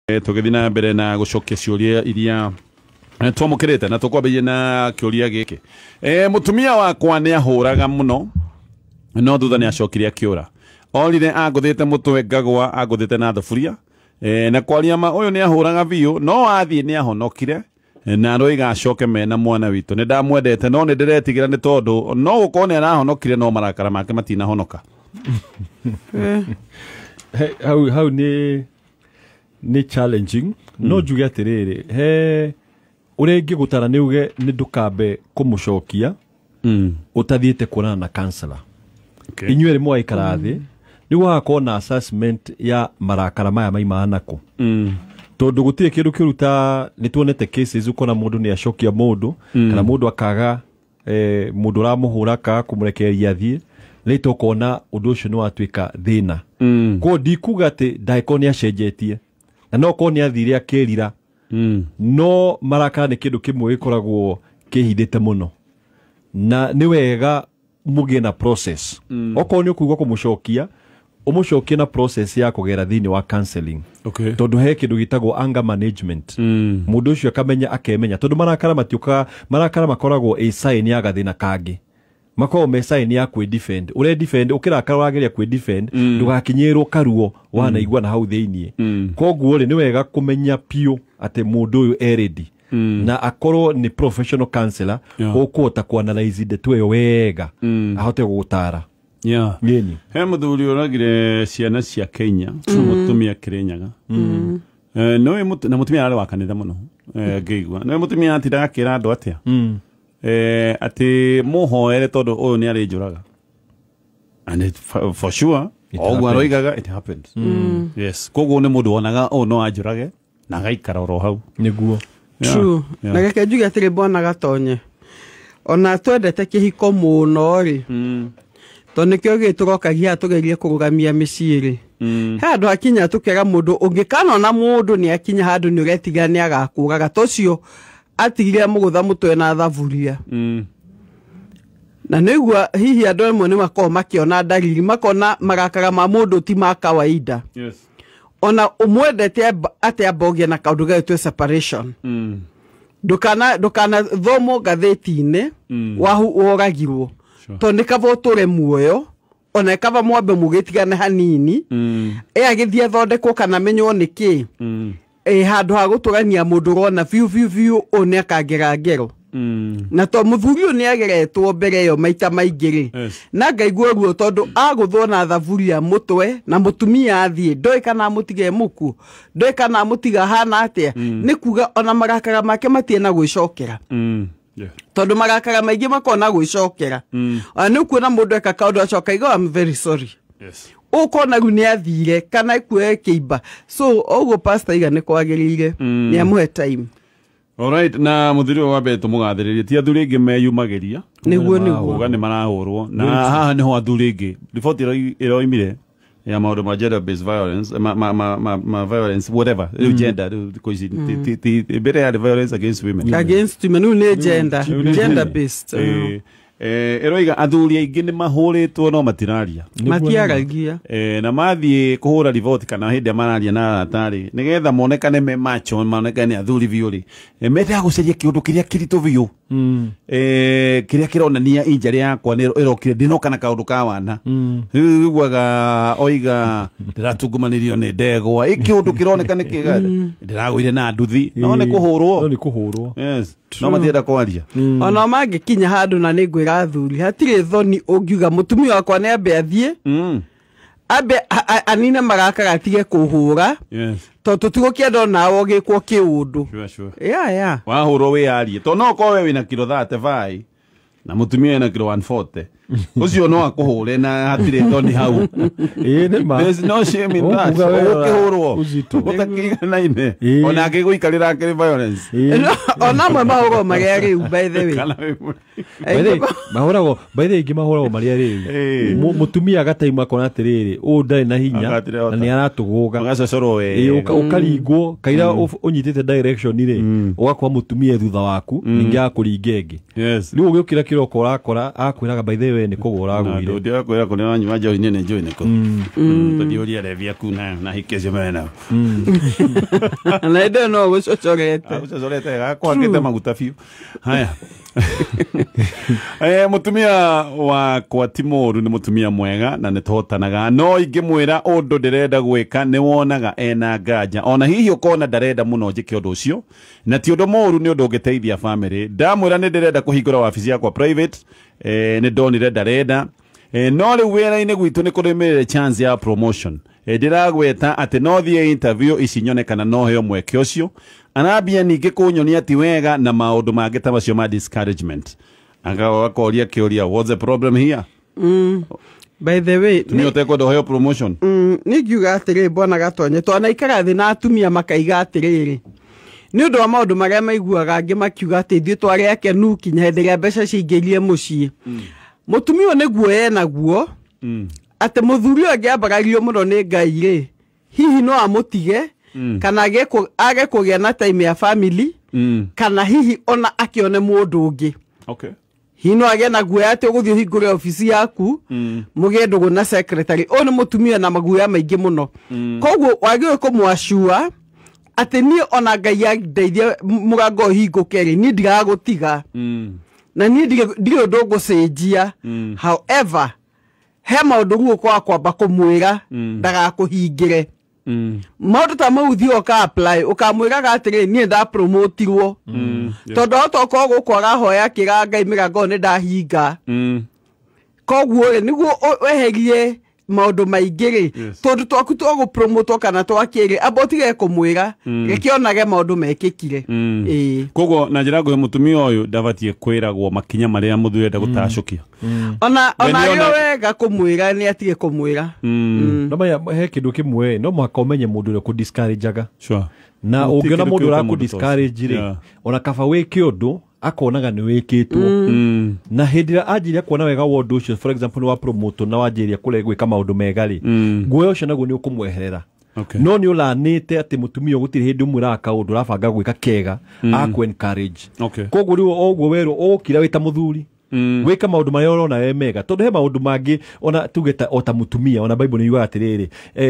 Tũgĩthiĩ na mbere na gũcokia ciũria iria twamũkĩrĩte na tũkwambĩrĩria na kĩũria gĩkĩ. Mũtumia wakwa nĩ ahũraga mũno no thutha nĩ acokire akĩũra. Orire angũthĩte mũtwe ngagwa angũthĩte na thaburia. Na kwaria ma ũyũ nĩ ahũraga biũ no athiĩ nĩ ahonokire na aroiga acoke mena mwana witũ. Nĩ ndamwendete no nĩ ndĩretigĩra nĩ tondũ no gũkorwo nĩ arahonokire no marakara make matinahonoka. Hau nĩ challenging. No njuge atĩrĩrĩ, he ũrĩa ingĩgũtara nĩ uge nĩ ndũkambe kũmũcokia ũtathiĩte kuonana na counselor. Inyuĩ erĩ mũgaikara thĩ nĩguo hagakorwo na assessment ya marakara maya maimaga nakũ. Tondũ gũtirĩ kĩndũ kĩũru ta nĩ tuonete cases ũkona mũndũ nĩ acokia mũndũ kana mũndũ akaga mũndũ ũramũhũra akaga kũmũrekereria athiĩ later ũkona ũndũ ũcio nĩ watuĩka thĩna. Koguo ndikuga atĩ ndangĩkorwo nĩ acenjetie na no korwo nĩ athire akĩrira, no marakara nĩ kĩndũ kĩmwe gĩkoragwo kĩhithĩte mũno na nĩ wega mũgĩe na process. Okorwo nĩ ũkuga kũmũcokia, ũmũcokie na process ya kũgera thĩinĩ wa counseling. Tondũ he kĩndũ gĩtagwo anger management. Mũndũ ũcio akamenya akemenya tondũ marakara matiũkaga, marakara makoragwo a sign ya gathĩna kangĩ, makoragwo me sign ya kwĩ defend. Ũre defend ũkĩrakara ũrageria kwĩ defend ndũgakinyĩrwo karuo wanaigua na hau thĩiniĩ. Koguo rĩ nĩ wega kũmenya piũ atĩ mũndũ ũyũ e ready na akorwo nĩ professional counselor ũkũhota kũ-analyze ndeto ĩyo wega ahote gũgũtara. Ng'eni. He mũthuri ũragire ciana cia Kenya mũtumia Kĩrĩnyaga. Na mũtumia arĩ wa kanitha mũno ngĩigua nĩũĩ mũtumia atindaga akĩra andũ atĩa atĩ mũhoere tondũ ũyũ nĩ arĩnjũraga. And it, for sure oguo aroigaga it happened. Yes, koguo nĩ mũndũ wonaga ũyũ no anjũrage na agaikara oro hau. Nĩguo. True. Na reke njuge atĩrĩ bwana Gatonye, ona twendete kĩhiko mũno rĩ, tondũ nĩkĩo gĩtũrokagia tũgerie kũrũgamia mĩciĩ rĩ, he handũ hakinya tũkera mũndũ ũngĩkanona mũndũ nĩ akinya handũ nĩ ũretiga nĩ agakũraga ta ũcio atigire mũgũtha mũtwe na thaburia. Na nĩigua hihi andũ amwe nĩ makoragwo makĩona ndariri, makona marakara ma mũndũ ti ma kawaida. Ona ũmwendete atĩa mbogia na kaũndũ gegwĩtwo separation. Ndũkana thomwo ngathĩti-inĩ wahu woragirwo. Tondũ nĩ kaba ũtũre muoyo ona kaba mwambe mũgĩtigane hanini agĩthiĩ athondekwo kana menywo nĩ kĩ. Handũ ha gũtũrania mũndũ ũrona biũ biũ biũ ũyũ nĩ akangera ngero. Na to mũthuri ũyũ nĩ ageretwo mbere ĩyo maita maingĩ rĩ, na ngaigua ruo tondũ agũthwo na thaburia mũtwe na mũtumia athiĩ ndoĩ kana amũtige mũkuũ, ndoĩ kana amũtiga ahana atĩa. Nĩ kuga ona marakara make matirĩ na gwĩcokera. Tondũ marakara maingĩ makoragwo na gwĩcokera. Ona nĩ ũkuona mũndũ eka kaũndũ acoka aiga I'm very sorry. Ũkona rĩu nĩ athire kana ekuoe kĩimba. So ũguo pastor iga nĩ kwagĩrĩire nĩ amũhe time. Alright, na mũthuri ũyũ wa mbere tũmũgathĩrĩrie ti athuri aingĩ meyumagĩria. Nĩguo, nĩguo. Uga nĩ marahũrwo. Na haha nĩho athuri aingĩ riboti ĩroimire ya maũndũ ma gender based violence, ma violence whatever, rĩu gender rĩu thikũ ici ti mbere yarĩ violence against women. Against women, rĩu nĩ gender, gender based. Ĩroiga athuri aingĩ nĩ mahũrĩtwo no matiraria. Matiaragia. Na mathiĩ kũhũra riboti kana hĩndĩ ĩrĩa mararia na arata rĩ, nĩgetha monekane me macho, monekane athuri biũ rĩ, mendaga gũcaria kĩũndũ kĩrĩa kĩritũ biũ. Kĩrĩa kĩronania injury yakwa nĩ ĩrokire ndinoka na kaũndũ ka wana. Rĩu ũiguaga oiga ndĩratungumanĩrio nĩ ndegwa, ĩ kĩũndũ kĩroneka nĩ kĩga, ndĩragũire na nduthi, no nĩ kũhũrwo. No nĩ kũhũrwo. Yes. No matienda kwaria. Ona mangĩkinya handũ na nĩ ngwĩra athuri, hatirĩ thoni ũngiuga mũtumia wakwa nĩ ambe athiĩ, ambe anine marakara atige kũhũra. Tondũ tũtigũkĩenda onawe ũgĩkwo kĩũndũ. Yeah, yeah. Wahũrwo wĩyarie. Tondũ no ũkorwo we wĩna kiro 35 na mũtumia ena kiro 140. Ũcio no akũhũre na hatirĩ thoni hau. Ĩĩ, nĩ ma. There's no shame in that. Ũkuga we Ũkĩhũrwo. ũzito. Ũtakĩiganaine. Ona angĩgũikarĩra akĩrĩ violence. Ona amwe mahũragwo marĩa rĩu, by the way. Kana wĩ mũrĩu. By the way, mahũragwo, by the way, ingĩ mahũragwo marĩa rĩu. Mũtumia agataima akona atĩrĩrĩ, ũyũ ndarĩ na hinya, Agatirĩ na nĩ aratũgũga. Magacocorwo wega. Ũkaringwo, kaira ũnyitĩte direction rĩ, ũgakora mũtumia thutha waku, ningĩ akũringa ĩngĩ. Rĩu ũgĩũkĩra kĩroko ũrakora, akwĩraga by the we nĩ kũgũra agũire. Ndũngĩaga kwĩra kũrĩa wanyua njohi niĩ nĩ njũĩ nĩkũ. Tũthiĩ ũrie arevi aku na hiki acio mena nao. Na hĩndĩ ĩyo no gũcocorete. Agũcocorete gakwakĩte maguta biũ. Haya. Mũtumia wakwa ti mũũru, nĩ mũtumia mwega na nĩ tũhotanaga, no ingĩmwĩra ũndũ ndĩrenda gwĩka nĩ wonaga ena nganja, ona hihi ũkona ndarenda mũno njĩke ũndũ ũcio, na ti ũndũ mũũru, nĩ ũndũ ũngĩteithia family. Ndamwĩra nĩ ndĩrenda kũhingũra wabici yakwa private, nĩ ndonire ndarenda. No rĩu wĩra-inĩ gwitũ nĩ kũrĩmĩrĩre chance ya promotion. Ndĩragweta atĩ no thiĩ interview ici nyone kana no heo mweke ũcio. Arambia ningĩ kũnyonia ti wega na maũndũ mangĩ ta macio ma discouragement. Agakoria kĩũria, what's the problem here? By the way, Tumia ũtekwenda ũheo promotion. Nĩ ngiuga atĩrĩrĩ, bwana Gatonye, twanaikara thĩ na atumia makaiga atĩrĩrĩ, nĩ ũndũ wa maũndũ marĩa maiguaga angĩ makiuga atĩ ithuĩ twarĩ akenu kinya hĩndĩ ĩrĩa mbeca ciaingĩrire mũciĩ. Mũtumia ũyũ nĩ guoya enaguo atĩ mũthuri ũyũ angĩambarario mũno nĩ Ngai rĩ, hihi no amũtige kana age kũgĩa na time ya family, kana hihi ona akĩone mũndũ ũngĩ. Hihi no agĩe na guoya atĩ ũgũthiĩ ũhingũre obici yaku, mũgĩe ndũgũ na secretary. Ũyũ nĩ mũtumia na maguoya maingĩ mũno. Koguo wagĩrĩirwo kũmwacua atĩ niĩ ona Ngai andeithie mũrango ũhingũke rĩ, niĩ ndigagũtiga. Na niĩ ndirĩ ũndũ ngũcenjia. However, he maũndũ rĩu ũkwaga kwamba kũmwĩra ndagakũhingĩre. Maũndũ ta mau ũthiĩ ũka apply, ũkamwĩraga atĩrĩrĩ, niĩ ndapromotirwo. Tondũ hota ũkorwo gũkũ arahoya akĩra Ngai mĩrango ĩyo nĩ ndahinga. Koguo rĩ, nĩguo weherie maũndũ maingĩ rĩ, tondũ twaku twagũpromotwo kana twakĩrĩ, amba ũtige kũmwĩra, reke onage maũndũ mekĩkire. Ĩĩ. Koguo na njĩra nguhĩ mũtumia ũyũ ndabatiĩ kwĩragwo makinya marĩa mũthuri enda gũtacũkia. Ona We ona nĩona- arĩ wega kũmwĩra nĩ atige kũmwĩra. No maya he kĩndũ kĩmwe, no mũhaka ũmenye mũndũ ũrĩa ũkũ-discourage-aga. Na Gũtirĩ ũngĩona kĩndũ mũndũ kĩũka ũrakũ mũndũ ta ũcio. discourage rĩ, ona kaba wĩke ũndũ akonaga nĩ wĩkĩtwo. Na hĩndĩ ĩrĩa anjirie kuona wega wa ũndũ ũcio, for example nĩ wa promote na wanjĩrĩria kũre gwĩka maũndũ mega rĩ, guoya ũcio naguo nĩ ũkũmweherera. No nĩ ũlanĩte atĩ mũtumia ũyũ gũtirĩ hĩndĩ ũmwĩraga kaũndũ ũrabanga gwĩka kega, akũ encourage. Koguo rĩu o ũguo werwo ũgũkira wĩ ta mũthuri, wĩka maũndũ marĩa ũrona we mega, tondũ he maũndũ mangĩ ona tuge ta o ta mũtumia, ona Bible nĩ yugaga atĩrĩrĩ,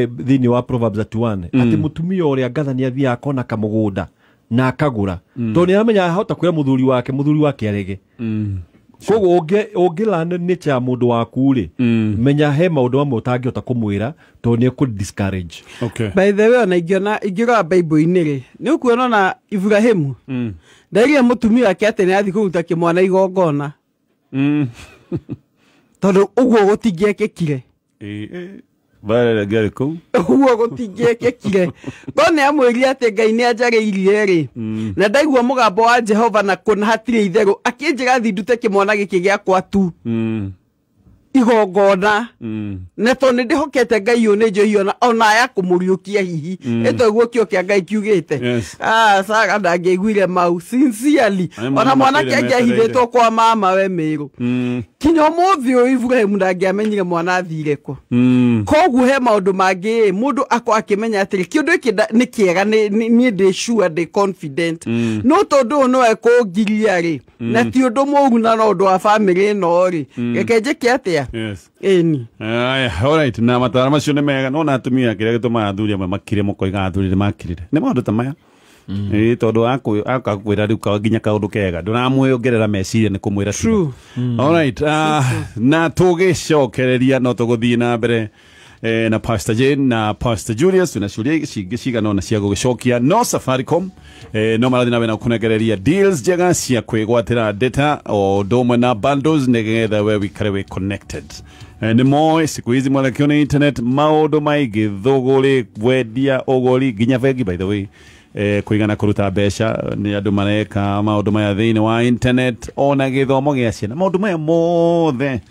thĩinĩ wa Proverbs 31, atĩ mũtumia ũrĩa ngatha nĩ athiaga akona kamũgũnda na akagũra, tondũ nĩ aramenya ahota kwĩra mũthuri wake, mũthuri wake arege. Koguo ũngĩlearn nature ya mũndũ waku rĩ, menya he maũndũ mamwe ũtangĩhota kũmwĩra tondũ nĩ ekũ discourage. By the way, ona ingĩona ingĩrora Bible-inĩ rĩ, nĩ ũkuona ona Ibrahimu nderire mũtumia wake atĩ nĩ athiĩ kũruta kĩmwana igongona. Tondũ ũguo gũtingĩekĩkire. Bare ngari kũu. Ũguo gũtingĩekĩkire. No nĩ amwĩrire atĩ Ngai nĩ anjarĩirie rĩ, na ndaigua mũgambo wa Jehova na kũna hatirĩ itherũ, akĩnjĩra thiĩ ndute kĩmwana gĩkĩ gĩakwa tu igongona. Na tondũ nĩ ndĩhokete Ngai ũyũ nĩ njũĩ ona aya kũmũriũkia hihi. Ĩtoguo kĩo kĩa Ngai kiugĩte. Sara ndangĩaiguire mau sincerely. Aye, mwana Ona mwanake matũire angĩahithĩtwo metereire. kwa mama we Mĩrũ. Kinya ũmũthĩ ũyũ Ibrahimu ndangĩamenyire mwana athire kũ. Koguo he maũndũ mangĩ mũndũ akorwo akĩmenya atĩrĩ, kĩũndũ gĩkĩ nĩ kĩega, niĩ ndĩ sure, ndĩ confident. No tondũ ũyũ no ekũngiria rĩ, na ti ũndũ mũũru na no ũndũ wa family ĩno rĩ, reke njĩke atĩa? Ĩni. Aya, alright, na mataro macio nĩ mega. No na atumia kĩrĩa gĩtũmaga athuri amwe makire, mũkoiga athuri nĩ makirire nĩ maũndũ ta maya. Ĩĩ, tondũ akakwĩra rĩu nginya kaũndũ kega ndũramwongerera meciria nĩ kũmwĩra tiga. Alright, na tũgĩcokereria no tũgũthiĩ na mbere na Pastor Jane na Pastor Julius na ciũria cingĩ cigana ũna cia gũgĩcokia. No Safaricom no marathiĩ na mbere na kũnengereria deals njega cia kwĩgwatĩra data o ũndũ ũmwe na bundles nĩgetha we wikare wĩ connected. Nĩ moĩ siku hizi mwelekeo nĩ internet, maũndũ maingĩ, thũgũrĩ, wendia, ũgũri, nginya bengi by the way, kũigana kũruta mbeca nĩ andũ mareka maũndũ maya thĩinĩ wa internet, ona gĩthomo gĩa ciana, maũndũ maya mothe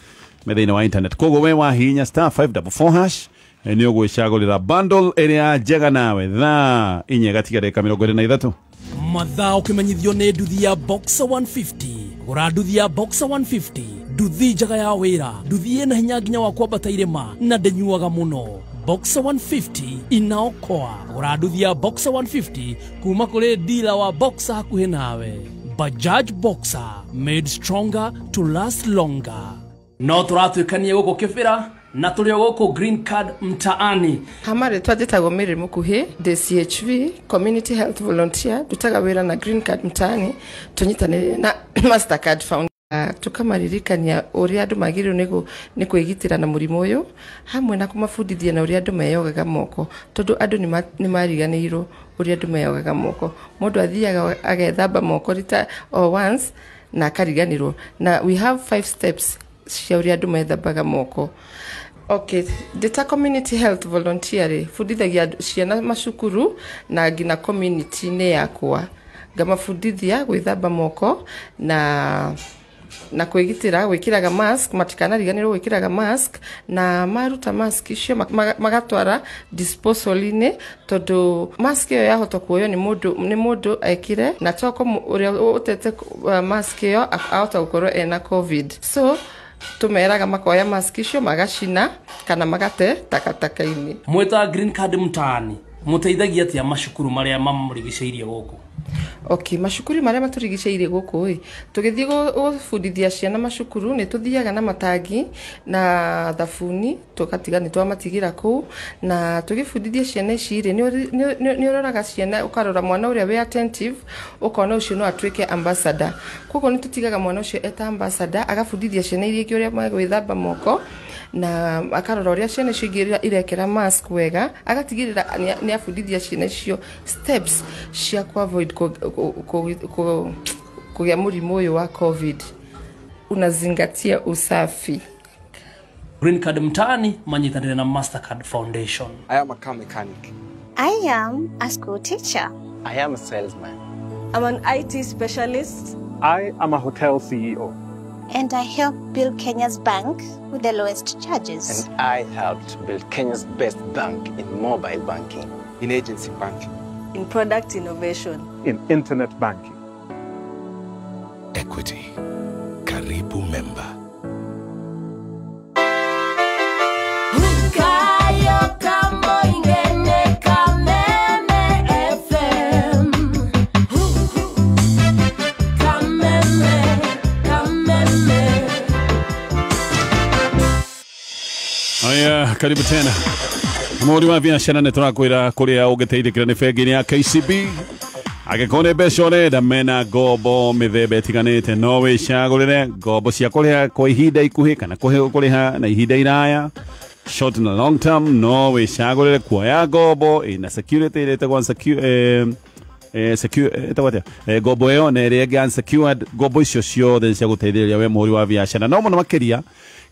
me thĩinĩ wa internet. Koguo we wahihinya star 544 hash, nĩ ũgwĩcagũrĩra bundle ĩrĩa njega nawe. Thaa inya gatiga ndagĩka mĩrongo ĩrĩ na ithatũ. Mathaa ũkĩmenyithio nĩ nduthi ya Boxer 150. Gũra nduthi ya Boxer 150, nduthi njega ya wĩra, nduthi ĩna hinya nginya wa kwambata irĩma na ndĩnyuaga mũno. Boxer 150 inaokoa. Gũra nduthi ya Boxer 150 kuma kũrĩ dealer wa Boxer hakuhĩ nawe. Bajaj Boxer, made stronger to last longer. No tũratuĩkania gũkũ Kĩbĩra na tũrĩ o gũkũ Green Card Mtaani. Hamare twajĩtagwo Mary Mukuhi, ndĩ CHV, Community Health Volunteer, ndutaga wĩra na Green Card Mtaani, tũnyitanĩire na Mastercard Foundation. Tukamaririkania ũrĩa andũ magĩrĩirwo nĩ kwĩgitĩra na mũrimũ ũyũ, hamwe na kũmabundithia na ũrĩa andũ meyogaga moko, tondũ andũ nĩ mariganĩirwo ũrĩa andũ meyogaga moko. Mũndũ athiaga agethamba moko rita o once na akariganĩrwo. Na we have 5 steps cia ũrĩa andũ methambaga moko. Okay, ndĩ community health volunteer rĩ, bundithagia ciana macukuru na nginya community-inĩ yakwa, ngamabundithia gwĩthamba moko na kwĩgitĩra, gwĩkĩraga mask, matikanariganĩrwo gwĩkĩraga mask, na maruta mask icio magatwara disposal-inĩ, tondũ mask ĩyo yahota kuoywo nĩ mũndũ ekire, na toko ũrĩa ũtete mask ĩyo ahota gũkorwo ena COVID. So tumeraga makoya mask icio magacina kana magate takataka-inĩ. Mwĩta Green Card Mtaani mũteithagia atĩa macukuru marĩa mamũrigicĩirie gũkũ? Okay, macukuru marĩa matũrigicĩirie gũkũ ĩ, tũgĩthiĩ gũbundithia ciana macukuru nĩ tũthiaga na matangi na thabuni, tũgatiga nĩ twamatigĩra kũu, na tũgĩbundithia ciana ici rĩ, nĩ ũroraga ciana, ũkarora mwana ũrĩa wĩ attentive, ũkona ũcio no atuĩke ambassador. Koguo nĩ tũtigaga mwana ũcio eta ambassador, agabundithia ciana iria ingĩ ũrĩa magwĩthamba moko, na akarora ũrĩa ciana icio ingĩ irekĩra mask wega, agatigĩrĩra nĩ abundithia ciana icio steps cia ku avoid kũgĩa mũrimũ ũyũ wa COVID. Unazingatia usafi. Green Card Mtaani manyitanĩire na Mastercard Foundation. I am a car mechanic. I am a school teacher. I am a salesman. I'm an IT specialist. I am a hotel CEO. And I help build Kenya's bank with the lowest charges. And I helped build Kenya's best bank in mobile banking. In agency banking. In product innovation. In internet banking. Equity. Karibu member. Aya, karibu tena. Mũhũri wa biacara nĩ tũrakwĩra kũrĩa ũngĩteithĩkĩra nĩ bengi-inĩ ya KCB. Angĩkorwo nĩ mbeca ũrenda, mena ngombo mĩthemba ĩtiganĩte, no wĩcagũrĩre ngombo cia kũrĩha kwa ihinda ikuhĩ kana kũrĩha na ihinda iraya, short na long term. No wĩcagũrĩre kuoya ngombo ĩna security ĩrĩa ĩtagwo ngombo ĩyo na ĩrĩa ĩngĩ unsecured. Ngombo icio ciothe cia gũteithĩrĩria we mũhũri wa biacara. No mũno makĩria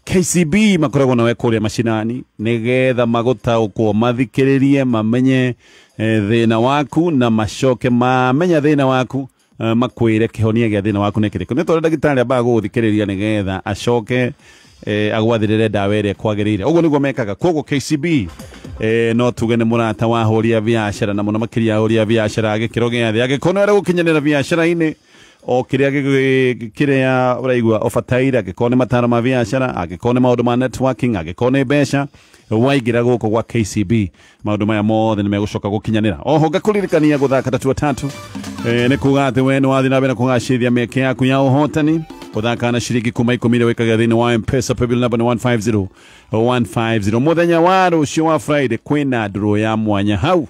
KCB makoragwo nawe kũrĩa macinani nĩgetha magũtaũkwo, mathikĩrĩrie, mamenye thĩna waku, na macoke mamenya thĩna waku makwĩre kĩhonia gĩa thĩna waku nĩ kĩrĩkũ. Nĩ tondũ ndagĩtarĩ ambaga gũgũthikĩrĩria nĩgetha acoke agwathĩrĩre ndawa ĩrĩa kwagĩrĩire. Ũguo nĩguo mekaga. Koguo KCB no tuge nĩ mũrata wa ahũri a biacara, na mũno makĩria ahũri a biacara gĩkĩro gĩa thĩ. Angĩkorwo nĩ ũrenda gũkinyanĩra biacara-inĩ o kĩrĩa kĩrĩa ũraigua ũbataire, angĩkorwo nĩ mataro ma biacara, angĩkorwo nĩ maũndũ ma networking, angĩkorwo nĩ mbeca, waingĩra gũkũ gwa KCB maũndũ maya mothe nĩ megũcoka gũkinyanĩra. Oho ngakũririkania gũthaka tatua tatu, nĩ kuga atĩ we nĩ wathiĩ na mbere na kũgacĩrithia mĩeke yaku ya ũhotani. Gũthaka na ciringi kuma 10 iria wĩkaga thĩinĩ wa M-Pesa paybill number nĩ 150 150. Mũthenya wa rũciũ wa Friday kwĩna draw ya mwanya hau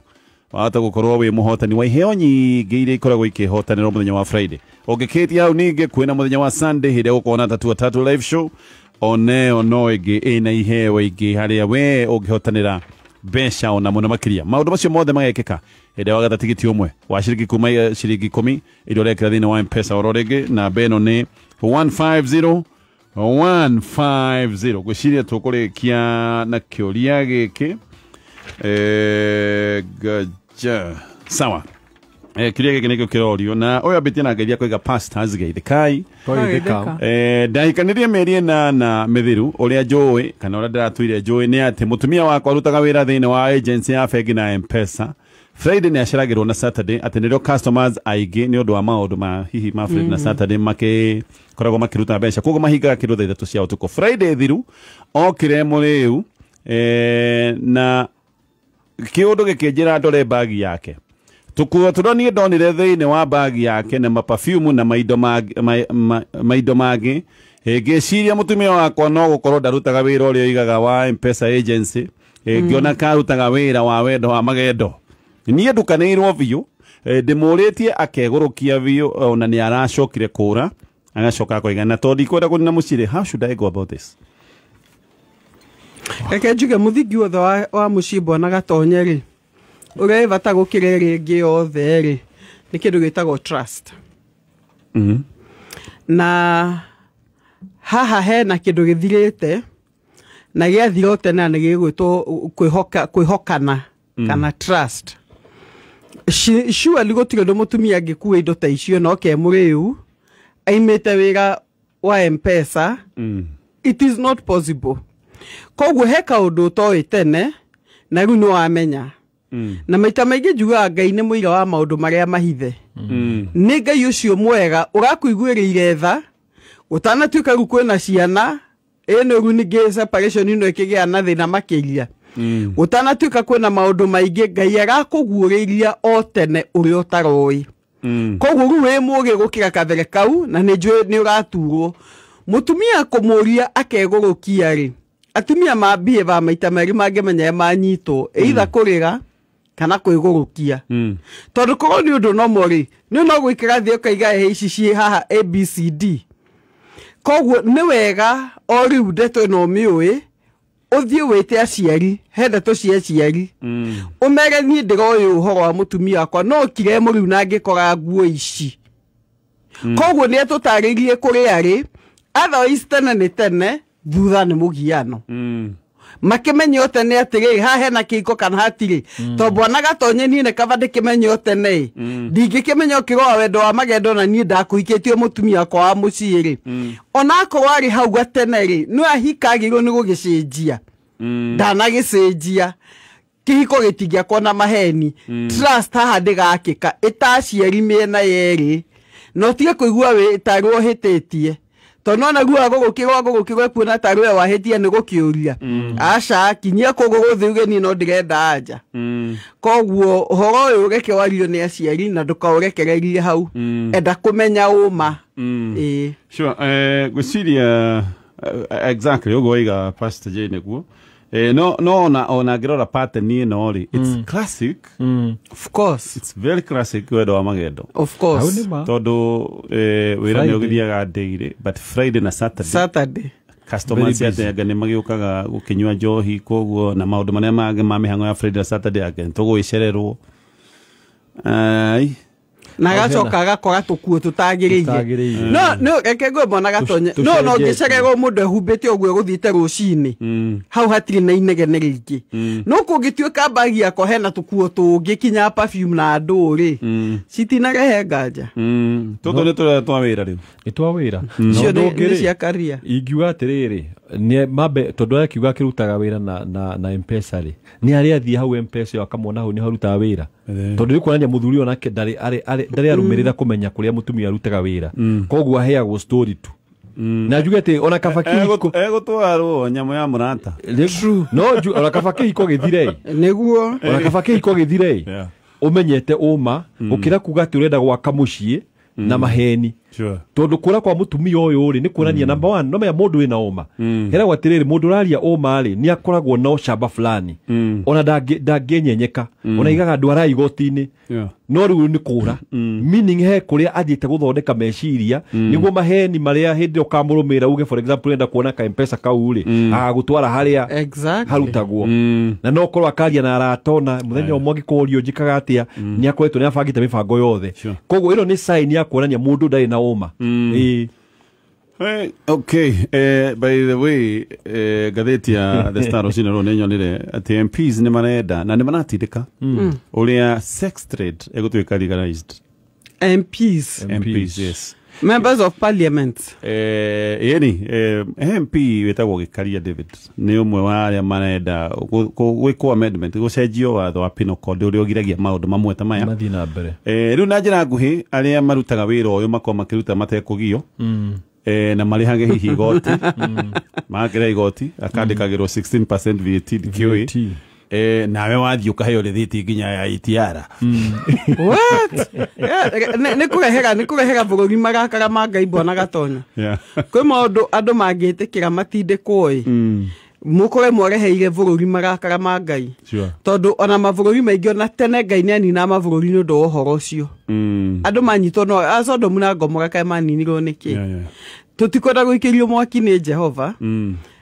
wahota gũkorwo wĩ mũhotani wa iheo nyingĩ iria ikoragwo ikĩhotanĩrwo mũthenya wa Friday. Ũngĩkĩtia hau ningĩ kwĩna mũthenya wa Sunday hĩndĩ ĩrĩa gũkorwo na tatua tatu live show, oneo no ĩngĩ ĩna iheo ingĩ harĩa we ũngĩhotanĩra mbeca ona mũno makĩria. Maũndũ macio mothe magekĩka hĩndĩ ĩrĩa wagatha tigiti ũmwe wa ciringi kuma ciringi 10 iria ũrekĩra thĩinĩ wa M-Pesa oro rĩngĩ, namba ĩno nĩ 150 150. Ngwĩciria tũkũrĩkia na kĩũria gĩkĩ. Gaja sawa. Kĩũria gĩkĩ nĩkĩo kĩrorio, na ũyũ ambĩtie na ngeithia kũiga pastors geithĩkai. Ndahikanirie mĩeri ĩnana mĩthiru. Ũrĩa njũĩ kana ũrĩa ndĩratũire njũĩ nĩ atĩ mũtumia wakwa arutaga wĩra thĩinĩ wa agency ya bengi na M-Pesa. Friday nĩ aceragĩrwo na Saturday, atĩ nĩrĩo customers aingĩ nĩ ũndũ wa maũndũ ma hihi ma Friday na Saturday makĩkoragwo makĩruta mbeca, koguo mahingaga kĩndũ thaa 3 cia ũtukũ. Friday thiru okire mũrĩu na kĩũndũ gĩkĩnjĩra ndore bagi yake. Tukuo tũrĩa niĩ ndonire thĩinĩ wa bagi yake na maperfume na maindo mangĩ Ngĩciria mũtumia wakwa no gũkorwo ndarutaga wĩra ũrĩa oigaga wa Mpesa agency, ngĩona karutaga wĩra wa wendo wa magendo. Niĩ ndukanĩirwo biũ, ndĩmũrĩtie akegũrũkia biũ, ona nĩ aracokire kũra agacoka akoiga na tondũ ndikwenda kũnina mũciĩ, how should I go about this? Reke njuge mũthingi wothe wa mũciĩ bwana Gatonye rĩ, ũrĩa wĩ bata gũkĩra ĩrĩa ĩngĩ yothe rĩ, nĩ kĩndũ gĩtagwo trust. Na haha hena kĩndũ gĩthirĩte na gĩathira o tene na nĩ gĩgwĩtwo kwĩhokana kana trust. Surely gũtirĩ ũndũ mũtumia angĩkua indo ta icio na oke mũrĩu aimĩte wĩra wa Mpesa. It is not possible. Koguo he kaũndũ ũtoĩ tene na rĩu nĩ wamenya. Na maita maingĩ njugaga Ngai nĩ mũira wa maũndũ marĩa mahithe. Nĩ Ngai ũcio mwega ũrakũiguĩrĩire tha ũtanatuĩka rĩu kwĩna ciana ĩno rĩu ningĩ separation ĩno ĩkĩgĩa na thĩna makĩria. Ũtanatuĩka kwĩna maũndũ maingĩ Ngai arakũguũrĩria o tene ũrĩa ũtaroĩ. Koguo rĩu wĩ mũgĩ gũkĩra kabere kau na nĩ njũĩ nĩ ũraturwo. Mũtumia kũmũria akegũrũkia rĩ, atumia mambie maita merĩ mangĩmenya manyitwo either kũrĩra kana kwĩgũrũkia. Tondũ korwo nĩ ũndũ nomo rĩ, nĩ no gwĩkĩra thĩ ũkaiga ĩ ici ciĩ haha ABCD. Koguo nĩ wega o rĩu ndeto ĩno ũmĩũĩ, ũthiĩ wĩte aciari, he ndeto cia aciari. Ũmere niĩ ndĩroĩ ũhoro wa mũtumia wakwa no kire mũrĩu na ngĩkora nguo ici. Koguo nĩ atũtarĩirie kũrĩa arĩ, otherwise tene nĩ tene, thutha nĩ mũgiano. Makĩmenye o tene atĩrĩrĩ, haha hena kĩhiko kana hatirĩ. Tondũ bwana Gatonye niĩ nĩ kaba ndĩkĩmenye o tene ĩ. Ndingĩkĩmenya ũkĩroa wendo wa magendo na niĩ ndakũhikĩtie mũtumia wakwa wa mũciĩ rĩ. Ona akorwo arĩ hau gatene rĩ, no ahika agĩrĩirwo nĩ gũgĩcenjia. Ndanagĩcenjia. Kĩhiko gĩtingĩakwo na maheni. Trust haha ndĩgakĩka ĩta aciari mĩena yerĩ. Na ũtige kũigua wĩ tarĩ ũhĩtĩtie. Tondũ nona guo agũgũkĩrwo ekuona tarĩ we wahĩtia nĩ gũkĩũria. Aca kinyia kũgũrũ thĩ uge niĩ no ndĩrenda anja. Koguo ũhoro ũyũ reke wario nĩ aciari na ndũkaũrekererie hau. Enda kũmenya ũma. Ĩĩ. Sure, ngwĩciria exactly ũguo waiga Pastor J nĩguo. No ona ngĩrora pattern ĩno rĩ, it's classic. Of course. It's very classic wendo wa magendo. Of course. Tondũ wĩra nĩ ũgĩthiaga daily, but Friday na Saturday. Customers ate nĩ magĩũkaga gũkĩnyua njohi koguo na maũndũ marĩa mangĩ ma mĩhang'o ya Friday na Saturday ake tũgũgĩcererwo. Ai. Na agacoka agakora tũkuo tũtagĩrĩire. No reke ngwe bwana Gatonye. No ngĩcererwo mũndũ ehumbĩte ũguo egũthiĩte rũcinĩ. Hau hatirĩ na inegene rĩingĩ. No kũngĩtuĩka mbagi yakwa hena tũkuo tũngĩ kinya perfume na andũ rĩ, citinarehe nganja. Tũtũ nĩ tũrĩa twa wĩra rĩu. Nĩ twa wĩra. Icio nĩ cia karia. Ingiuga atĩrĩrĩ, nĩ mambe tondũ akiuga akĩrutaga wĩra na Mpesa rĩ, nĩ arĩa athiĩ hau Mpesa ĩyo akamwona hau nĩho arutaga wĩra. Tondũ nĩ kuonania mũthuri onake ndarĩ arũmĩrĩra kũmenya kũrĩa mũtumia arutaga wĩra. Koguo aheagwo story tu. Na njuge atĩ ona kaba kĩhiko egũtwarwo nyamũ ya mũrata. No ona kaba kĩhiko gĩthire. Nĩguo. Ona kaba kĩhiko gĩthire. Ũmenyete ũma gũkĩra kuga atĩ ũrenda gwaka mũciĩ na maheni. Tondũ kũra kwa mũtumia ũyũ rĩ nĩ kuonania number 1 no menya mũndũ wĩna ũma. Heragwo atĩrĩrĩ, mũndũ ũraria ũma rĩ nĩ akoragwo na ũcamba fulani. Ona ndangĩnyenyeka. Ona aigaga andũ arai igoti-inĩ. No rĩu nĩ kũra. Meaning he kũrĩa athiĩte gũthondeka meciria nĩguo maheni marĩa hĩndĩ ĩyo ũkamũrũmĩrĩra uge for example ũrenda kuona ka Mpesa kau rĩ agagũtwara harĩa harutagwo. Na no korwo akaria na arata ona mũthenya ũmwe angĩkũrio njĩkaga atĩa nĩ akoretwo nĩ abangĩte mĩbango yothe. Koguo ĩno nĩ sign ya kuonania mũndũ ndarĩ na ũma. Okay, by the way, ngathĩti ya The Star rũcinĩ rũrũ nĩ nyonire atĩ MPs nĩ marenda na nĩ maratindĩka ũrĩa sex trade ĩgũtuĩka legalized. MPs. Yes. Members of Parliament. Ĩni MP wĩtagwo Gĩkaria David nĩ ũmwe wa arĩa marenda gwĩkwo amendment gũcenjio watho wa Penal Code ũrĩa ũgiragia maũndũ mamwe ta maya mathiĩ na mbere. Rĩu na njĩra nguhĩ arĩa marutaga wĩra ũyũ makorwo makĩruta matekũgio na marĩhage hihi igoti makĩra igoti akandĩkagĩrwo 16% VAT ndikĩũĩ. Nawe wathiĩ ũkaheo rĩthiti nginya ya ITR. What? Nĩ kũrehera bũrũri marakara ma Ngai Bwana Gatonya. Kwĩ maũndũ andũ mangĩtĩkĩra matindĩkwo ĩ. Mũkore mwareheire bũrũri marakara ma Ngai. Tondũ ona mabũrũri maingĩ ona tene Ngai nĩanina mabũrũri nĩ ũndũ wa ũhoro ũcio. Andũ manyitwo no a Sodomu na Gomora kaĩ maninirwo nĩkĩ? Tũtikwenda gũikĩrio mwaki nĩ Jehova.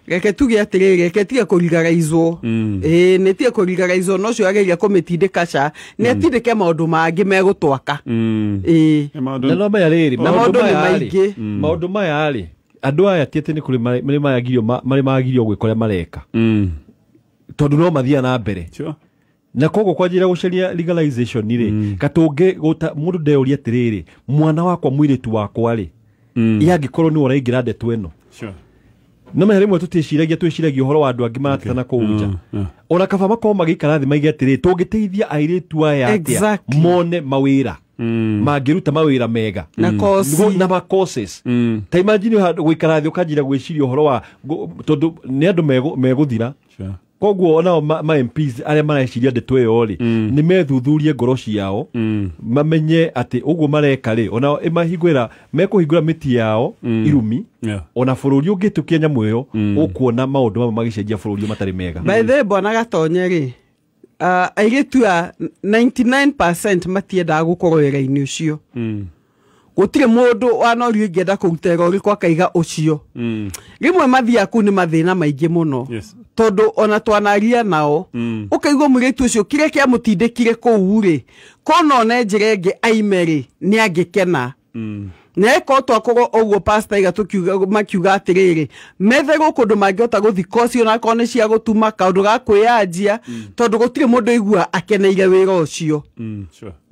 Reke tuge atĩrĩrĩ, reke tige kũrigaraizwo. Ĩĩ nĩ tige kũrigaraizwo, no ũcio ageria kũmĩtindĩka ca nĩ atindĩke maũndũ mangĩ megũtwaka. Ĩĩ na no maya rĩrĩ, na maũndũ nĩ maingĩ. Maũndũ maya rĩ, andũ aya ti atĩ nĩ kũrĩ marĩ magirio gwĩka ũrĩa mareka, tondũ no mathiaga na mbere. Na koguo kwanjĩrĩria gũcaria legalization rĩ, katũngĩ mũndũ ndeyũria atĩrĩrĩ, mwana wakwa mũirĩtu wakwa rĩ, yangĩkorwo nĩwe ũraingĩra ndeto ĩno. No maya rĩmwe tũticiragia, twĩciragia ũhoro wa andũ angĩ maratetana kũu nja. Ona kaba makorwo magĩikara thĩ maige atĩrĩ, tũngĩteithia airĩtu aya atĩa mone mawĩra, mangĩruta mawĩra mega na ma courses. Ta imagine gũikara thĩ ũkanjĩra gwĩciria ũhoro wa tondũ nĩ andũ megũthira. Koguo onao ma MPs arĩa mareciria ndeto ĩyo rĩ, nĩ methuthurie ngoro ciao, mamenye atĩ ũguo mareka rĩ, onao ĩmahingũra, mekũhingũra mĩtĩ yao irumi. Ona bũrũri ũngĩtũkia nyamũ ĩyo, ũkuona maũndũ mamwe magĩcenjia bũrũri matarĩ mega. By the way, Bwana Gatonye rĩ, airĩtu a 99% matiendaga gũkorwo wĩra-inĩ ũcio. Gũtirĩ mũndũ wanorio ingĩenda kũruta wĩra ũrĩkũ akaiga ũcio. Rĩmwe mathiaga kũu nĩ mathĩna maingĩ mũno. Tondũ ona twanaria nao, ũkaigua mũirĩtu ũcio kĩrĩa kĩamũtindĩkire kũu rĩ, kona one njĩra ĩngĩ aime rĩ, nĩ angĩkena. Na eko twakorwo ũguo pastor iga tukiuga makiuga atĩrĩrĩ, metherwo kũndũ mangĩhota gũthi koci ona akorwo nĩ cia gũtuma kaũndũ ga kwĩyanjia, tondũ gũtirĩ mũndũ aigua akeneire wĩra ũcio.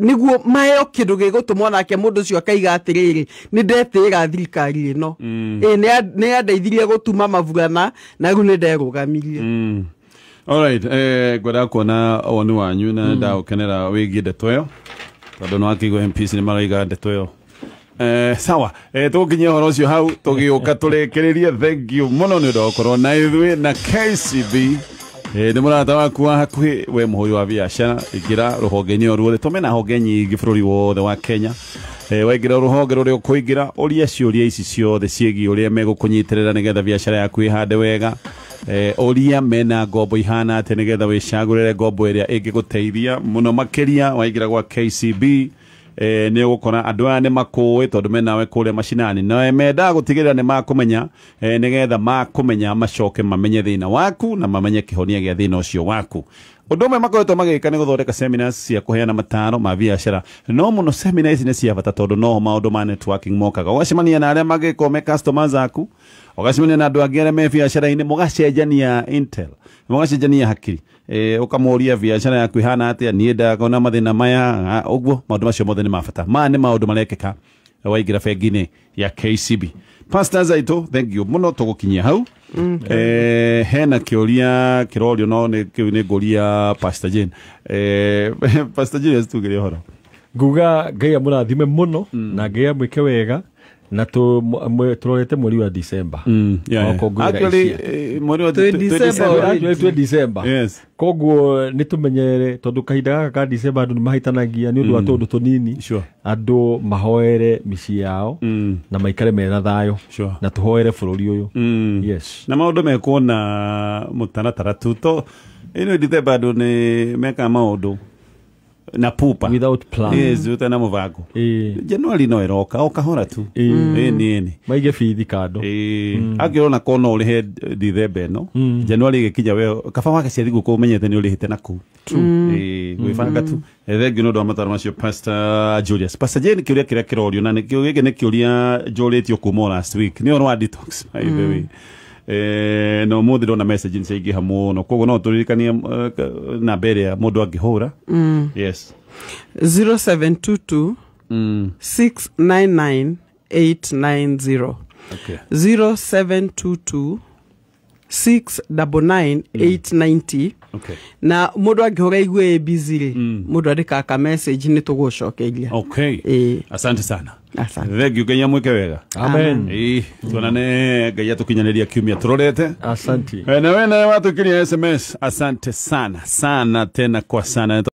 Nĩguo maheo kĩndũ gĩgũtũma onake mũndũ ũcio akaiga atĩrĩrĩ, nĩ ndetĩĩra thirikari ĩno. Ĩĩ nĩ yandeithirie gũtuma maburana na rĩu nĩ nderũgamirie. Alright, ngwenda kuona woni wanyu na ndagũkenera wĩgiĩ ndeto ĩyo, tondũ nĩwakĩigua MPs nĩ maraiga ndeto ĩyo. Sawa, tũgũkinyia ũhoro ũcio hau, tũgĩũka tũrĩkĩrĩrie. Thank you mũno nĩ ũndũ wa gũkorwo na ithuĩ na KCB. Nĩ mũrata waku wa hakuhĩ, we mũhũri wa biacara, ingĩra rũhonge-inĩ o ruothe, tũme na honge nyingĩ bũrũri wothe wa Kenya. Waingĩra rũhonge rũrĩa ũkũingĩra, ũria ciũria ici ciothe ciĩgiĩ ũrĩa megũkũnyitĩrĩra nĩgetha biacara yaku ĩhande wega. Ũria mena ngombo ihana atĩa nĩgetha wĩcagũrĩre ngombo ĩrĩa ĩngĩgũteithia mũno makĩria. Waingĩra gwa KCB, nĩ ũgũkora andũ aya nĩ makũĩ tondũ menawe kũrĩa macinani, na mendaga gũtigĩrĩra nĩ makũmenya, nĩgetha makũmenya macoke mamenye thĩna waku na mamenye kĩhonia gĩa thĩna ũcio waku. Ũndũ ũmwe makoretwo magĩka nĩ gũthondeka seminars cia kũheana mataro ma biacara. No mũno seminar ici nĩ cia bata tondũ noho maũndũ ma networking mokaga. Ũgacemania na arĩa mangĩkorwo me customers aku, ũgacemania na andũ angĩ arĩa me biacara-inĩ, mũgacenjania intel, mũgacenjania hakiri. Ũkamũria biacara yaku ihana atĩa, niĩ ndakona mathĩna maya, ũguo maũndũ macio mothe nĩ ma bata. Maya nĩ maũndũ marekĩka waingĩra bengi-inĩ ya KCB. Pastors aitũ, thank you mũno, tũgũkinyia hau. Hena kĩũria kĩrorio no nĩ kĩu nĩ ngũria Pastor Jane. Pastor Jane tugire ũhoro. Nguga Ngai amũrathime mũno na Ngai amwĩke wega, na tũrorete mweri wa December. Actually mweri wa December. Yes. Koguo nĩ tũmenyere tondũ kahinda gaka ka December andũ nĩ mahĩtanagia nĩ ũndũ wa tũũndũ tũnini. Andũ mahoere mĩciĩ yao na maikare mena thayũ, na tũhoere bũrũri ũyũ. Yes. Na maũndũ mekwo na mũtaratara tu to ĩno December andũ nĩ mekaga maũndũ na pupa without plan. Yes, utana mũbango. January no ĩroka o kahora tu. Ĩni maige bithi kando. Angĩrona ko no ũrĩhe December ĩno, January ĩgĩkinya we kaba wake cia thigũkũ ũmenyete nĩ ũrĩhĩte naku. Gwĩbanga tu. Thank you nĩ ũndũ wa mataro macio Pastor Julius. Pastor Jane, kĩũria kĩrĩa kĩrorio na nĩkĩo gĩkĩ nĩ kĩũria njũrĩtio kuma last week nĩ ũhoro wa detox by the way. No mũthĩ ndona message nĩ mũno, koguo no tũririkanie namba ĩrĩa mũndũ angĩhũra. Yes. 0722 699 890. Okay. 0722 699 890. Okay. Na mũndũ angĩhũra igue ĩ busy rĩ, mũndũ andĩkaga ka message nĩ tũgũcokeria. Okay. Asante sana. Asante. Thank you. Ngai amwĩke wega. Amen. Ĩĩ, tuonane Ngai atũkinyanĩria kiumia tũrorete. Asante. Na wewe nawe watũkiria SMS, asante sana sana tena kwa sana.